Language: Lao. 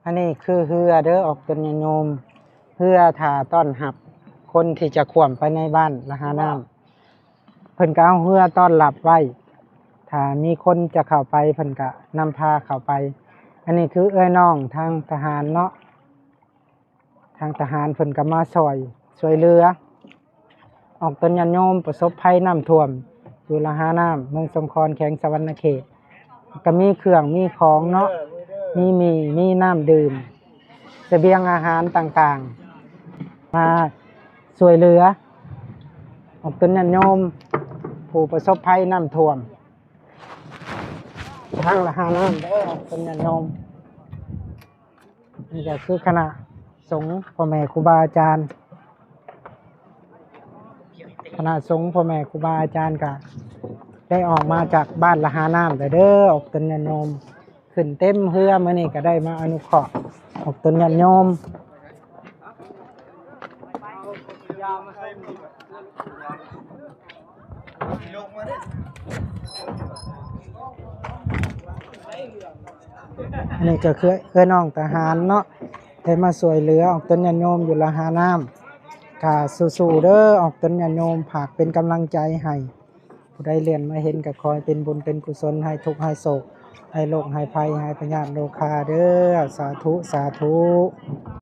ອັນນີ້ຄືເຮືອເດີ ອອກຕົນຍາດໂຍມ, ເຮືອຖ້າຕ້ອນຮັບຄົນທີ່ຈະຂ້ວາມໄປໃນບ້ານລະຫານ້ຳ. ເພິ່ນກໍເອົາເຮືອຕ້ອນຮັບໄວ້, ຖ້າມີຄົນຈະເຂົ້າໄປ ເພິ່ນກໍນຳພາເຂົ້າໄປ. ອັນນີ້ຄືເອື້ອຍນ້ອງທາງທະຫານເນາະ, ທາງທະຫານເພິ່ນກໍມາຊ່ອຍ ຊ່ວຍເຫຼືອ ອອກຕົນຍາດໂຍມປະສົບໄພນ້ຳຖ້ວມ ຢູ່ລະຫານ້ຳ ເມືອງສົງຂອນ ແຂວງສະຫວັນນະເຂດ. ກໍມີເຄື່ອງມີຂອງເນາະ, ມີໝີ່ ມີນ້ຳດື່ມ, ສະບຽງອາຫານຕ່າງໆ ມາຊ່ວຍເຫຼືອອອກຕົນຍາດໂຍມຜູ້ປະສົບໄພນ້ຳຖ້ວມທາງລະຫານ້ຳເດີ ອອກຕົນຍາດໂຍມ. ນີ້ກໍຄືຄະນະສົງ ພໍ່ແມ່ຄູບາອາຈານ, ຄະນະສົງ ພໍ່ແມ່ຄູບາອາຈານກໍໄດ້ອອກມາຈາກບ້ານລະຫານ້ຳແລ້ວເດີ ອອກຕົນຍາດໂຍມ. ຂຶ້ນເຕັມເຮືອ, ມື້ນີ້ກໍໄດ້ມາອະນຸເຄາະອອກຕົນຍາດໂຍມ. ອັນນີ້ກໍຄືເອື້ອຍນ້ອງທະຫານເນາະ, ໄດ້ມາຊ່ວຍເຫຼືອອອກຕົນຍາດໂຍມຢູ່ລະຫານ້ຳ. ກໍສູ້ໆເດີ ອອກຕົນຍາດໂຍມ, ຝາກເປັນກຳລັງໃຈໃຫ້. ຜູ້ໃດເລື່ອນມາເຫັນກໍຂໍໃຫ້ເປັນບຸນເປັນກຸສົນ, ໃຫ້ທຸກໃຫ້ໂສກ, ໃຫ້ໂລກໃຫ້ໄພ, ໃຫ້ພະຍາດໂລຄາເດີ. ສາທຸ ສາທຸ.